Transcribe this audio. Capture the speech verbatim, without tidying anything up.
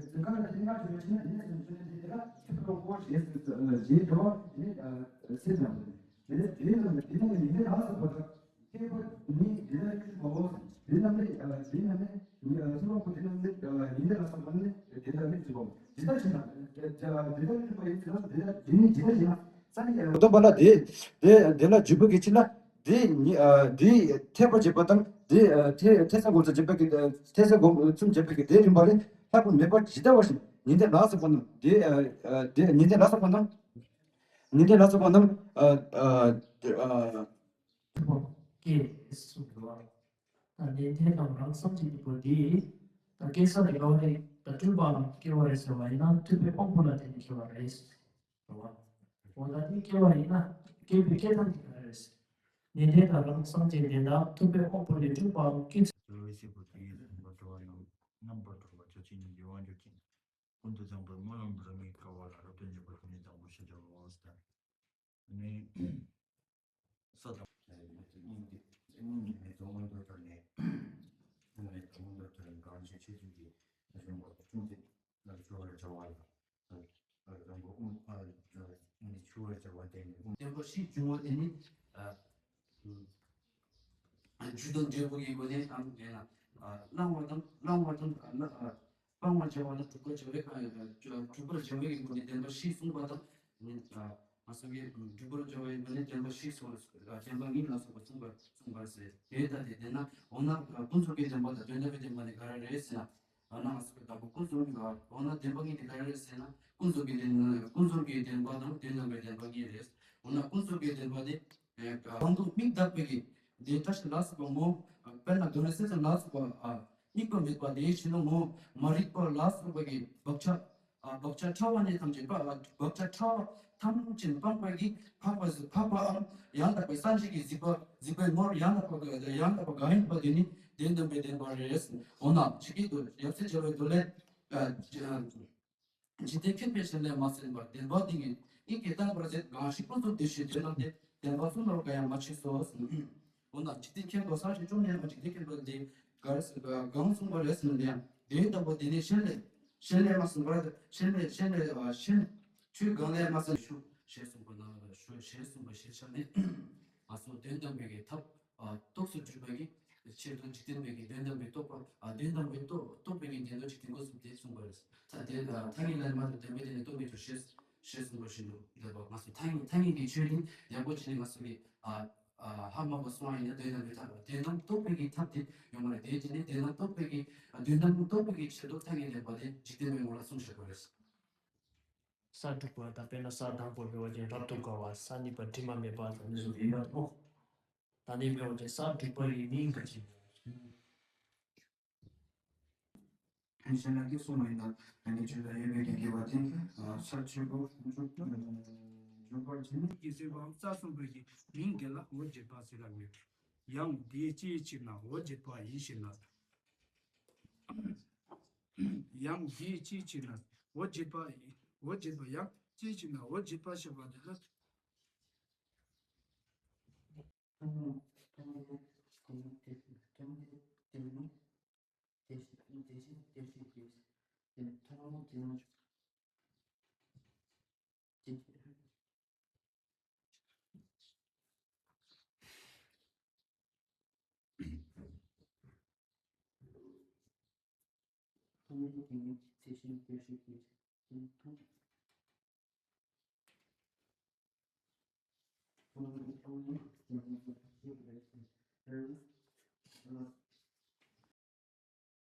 ཚིག་ཀ་ལ་དེ་ནས་ང་ཚོས་ཤེས་ན་དེ་ནས་སོང་ཤེས་ན་དེ་དེ་ལ་ཆུ་ཕོ་ཕོ་ཞེས་སུ་ཞེས་འགྲོ་བ་དེ་ནས་སེམས་ལ་དེ་ནས་དེ་ནས་དེ་ནས་དེ་ནས་ཡིན་ནས་ལ་སོགས་པ་དང་། ཁྱད་པར་ནི་དེ་ལ་ཡིན་པའོ། དེ་རྣམས་ནི་དེ་རྣམས་ནི་ཚུལ་ཁྲིམས་པོ་དེ་རྣམས་ནི་ཡིན་ནས་ལ་སོགས་པ་ནི་དེ་ལ་ཡིན་པའོ། ཇི་ལྟར་ཞེ་ན། དེ་ལ་ཡིན་པ་ཡིན་ཟེར་ན་དེ་ལ་དེ་ནི་ཇི་ལྟར་ཞེ་ན། སངས་རྒྱས་སྡོམ་པ་ལ་དེ་དེ་དེ་ལ་འཇུག་པའི་གི་ཕྱིར་ན། དེ་ཉི་ཨ་དེ་ཐེག་པ་བྱེད་པ་དང་དེ་ཨ་ཐེ་ཐེ་ཚོམ་སྒོམ་གསུམ་བྱེད་པའི་གི་ཨ་ཐེ་ཚོམ་སྒོམ་གསུམ་བྱེད་པའི་གི་དེ་རིམ་པ་ལས་ལྷག་པ་མེད་པ་ཇི་ལྟ་བ་བཞིན་ཉན་ཐོས་ལ་སོགས་པ་རྣམས་དེ་ཨ་ཨ་དེ་ཉན་ཐོས་ལ་སོགས་པ་རྣམས་ཉན་ཐོས་ལ་སོགས་པ་རྣམས་ཨ་ཨ་དེ་ཨ། སྐྱེ་གསུངས་འདུག་བ། ད་ནི་དེ་དང་རང་སངས་རྒྱས་ཀྱི་བུ་འདི་ད་སྐྱེ་ས་ནས་དགའ་བ་རེད། ད་སྤྲུལ་པའམ་སྐྱེ་བ་རེད་ཟེར་བ་ཡིན་ན་ཐུབ་པའི་དབང་པོ་ལ་བརྟེན་ནས་སྐྱེ་བ་རེད། འོ་ད་དེ་སྐྱེ་བ་ཡིན་ན་སྐྱེ་བའི་སྐྱེ་ཐབས་དེ་ག་རེ་རེད། ནི་དེ་དང་རང་སངས་རྒྱས་དེ་དག་ཐུབ་པའི་དབང་པོ་ལས་སྤྲུལ་པའམ་སྐྱེ་ས། རོལ་སྲིད་པོ་དེ་ཡི་ལུང་པ་འགྲོ་བ་རྣམས་རྣམ་པར་གྲོལ་བ་ཆོས་ཅན་གྱི་དབང་སྒྱུར་ཅན། ཀུན་ཏུ་བཟང་པོའི་སྨོན་ལམ་རིམ་གྱིས་དཀའ་བ་ལ་རབ་ཏུ་འཇུག་པ་དེ་ནི་དང་པོ་ཞེས་བྱ་བའོ། ནི། ས་དང་། སྙིང་གི་སྙིང་གི་མེ་ཏོག་མངོན་དུ་དོར་ནས། མེ་ཏོག་མངོན་དུ་དོར་ནས་གང་ཞིག་ཆོས་ཅན་གྱི་གཞུང་པ་ཀུན་གྱི་ཆུ་བར་བྱ་བ་ལ། རང་གི་དབུ་མ་ཆུ་བར་བྱ་བ་དེ་ནི། བདེན་པ་བཞི་འབྱུང་བ་དེ་ནི། རྒྱུ་དང་འབྲས་བུ་ཡི་སྒོ་ནས་དང་ཡིན་ན། བླང་བ་དང་བླང་བ་དང་སྤང་བར་བྱ་བ་ལ་སྒྲུབ་པར་བྱ་བའི་སྒྲུབ་པར་བྱ་བའི་སྒོ་ནས་བདེན་པ་བཞི་གསུངས་པ་དང་། ང་ཚོ་གིས་སྒྲུབ་པར་བྱ་བའི་སྒོ་ནས་བདེན་པ་བཞི་གསུངས་བདེན་པ་གཉིས་ལ་སོགས་པ་གསུངས་པ་གསུངས་པར་ཟེར། དེ་ལྟ་སྟེ་དེས་ན་འོ་ན་ཀུན་རྫོབ་ཀྱི་བདེན་པ་དང་དོན་དམ་པའི་བདེན་པ་ནི་ག་རེ་རེད་ཟེར་ན། འོ་ན་ང་ཚོ་གི་བདག་པོ་ཀུན་རྫོབ་ཀྱི་འོ་ན་བདེན་པ་གཉིས་དེ་ག་རེ་རེད་ཟེར་ན། ཀུན་རྫོབ་ཀྱི་བདེན་ཀུན་རྫོབ་ཀྱི་བདེན་པ་དང་དོན་དམ་པའི་བདེན་པ་གཉིས་རེད། འོ་ན་ཀུན་རྫོབ་ཀྱི་བདེན་པ་དེ། གང་དུ་དམིགས་དག་པའི་གི། དེ་བཀྲ་ཤིས་ལ་སོགས་པ་ངོ་། དཔེར་ན་གདོན་ལས་སེམས་ཅན་ལ་སོགས་པ། དམིགས་པ་མེད་པ་དེའི་ཕྱིར་ན་ངོ་། མ་རིག་པ་ལ་སོགས་པ་གི་བག་ཆགས། བག་ཆགས་ཕྲ་བ་ནས་ཐམས་ཅད་པ། བག་ཆགས་ཕྲ་བ་ཐམས་ཅད་སྤངས་པ་གི་འཕགས་པ་འཕགས་པའམ་ཡང་དག་པའི་སངས་རྒྱས་ཀྱི་གཟིགས་པ་གཟིགས་པའི་ངོར་ཡང་དག་པ་ཡང་དག་པ་གང་ཡིན་པ་དེ་ནི་དོན་དམ་པའི་བདེན་པ་རེད། འོ་ན་ཇི་སྐད་དུ་ཡབ་སྲས་མཇལ་བའི་མདོ་ལས། འཇིག་རྟེན་མཁྱེན་པའི་ཞལ་ལས་མ་གསལ་བར། བདེན་པ་འདི་ཉིད་དབྱིངས་ཀྱིས་བརྟག་པར་མཛད། གང་ཞིག་ཀུན་རྫོབ་དེ་ཞེས་བརྗོད་ན་སྟེ། བདེན་པ་གསུངས་ནོར་གང་ཡང་མ་མཆིས་སོ། འོ་ན་འཇིག་རྟེན་མཁྱེན་པ་སངས་རྒྱས་བཅོམ་ལྡན་འདས་འཇིག་རྟེན་མཁྱེན་པ་འདི་ག་རེ་ཟེར་གང་གསུངས་པ་རེད་ཟེར་ན། དེ་ཡང་དེ་ལྟ་བུ་དེ་ནི་ཞལ་ལས་ཞལ་ལས་མ་གསུངས་པར་ཞལ་ལས་ཞལ་ལས་ཞལ་ཆོས་གང་ལས་མ་གསུངས། ཞུ་ཞེས་གསུངས་པ་ན་ཞུ་ཞེས་གསུངས་པ་ཞེས་བྱ་ནས་ང་ཚོ་དོན་དམ་པའི་གི་ཐབས། ཨ། རྟོགས་སུ་གྱུར་པ་གི་ཆེད་དུ་འཇིག་རྟེན་པའི་གི་དོན་དམ་པའི་རྟོགས་པ། ཨ། དོན་དམ་པའི་རྟོགས་རྟོགས་པའི་གི་དོན་དུ་འཇིག་རྟེན་ཀུན་རྫོབ་དེ་གསུངས་པ་རེད། ད་དེ་ལ་ཐ་སྙད་ལས་མ་གཏོགས་བདེན་པའི་དོན་ནི་རྟོགས་མི་ཐུབ་ཞེས་ཞེས་གསུངས་པ་བཞིན་དུ་འདོད་པ། ང་ཚོ་ཐ་སྙད་ཐ་སྙད་ཀྱི་ཆོས་ནི་ཡག་པོ་བྱས་ནས་ང་ཚོ་གི་ཨ་ཨ་ཧ་མ་གོ་སོང་བ་ཡིན་ན་དོན་དམ་པའི་ཐབས། དོན་དམ་རྟོགས་པའི་གི་ཐབས་དེ་ཡོང་བ་རེད། དེ་བྱས་ནས་དོན་དམ་རྟོགས་པའི་གི་ཨ་དོན་དམ་རྟོགས་པའི་གི་ཆེད་དུ་ཐ་སྙད་ལས་པ་དེ་འཇིག་རྟེན་པའི་ངོ་ལ་གསུངས་བཞག་པ་རེད། ས་དྲུག་པ་དང་དཔེར་ན་ས་དང་པོ་སྦྱོར་བ་ཅན་རབ་ཏུ་དགའ་བ། ས་གཉིས་པ་དྲི་མ་མེད་པ་དང་ནི་ཡིན་ན་ནོ། ད་ནི་སྦྱོར་བ་ཅན་ས་དྲུག་པ་ཡི་མིང་ག་ཅི། གཞན་ལ་སྐྱེ་སོང་བ་ཡིན་ན་ད་ནི་ཆོས་དང་ཡོད་པའི་གི་དགེ་བ་དེ་ས་བཅུ་པོ་འཇུག་པར་བྱེད་ནི། ཀྱི་སྲིད་པའམ་རྩ་གསུམ་པའི་གི་མིང་དེ་ལ་འོད་བརྒྱད་པ་ཟེར་ལབ་ཡོད། ཡང་དེའི་སྤྱིའི་ཕྱིར་ན་འོད་བརྒྱད་པ་ཡིན་ཞེ་ན། ཡང་དེའི་སྤྱིའི་ཕྱིར་ན་འོད་བརྒྱད་པ། འོད་བརྒྱད་པ་ཡང་སྤྱིའི་ཕྱིར་ན་འོད་བརྒྱད་པ་ཞེས་པ་དེ་ལ།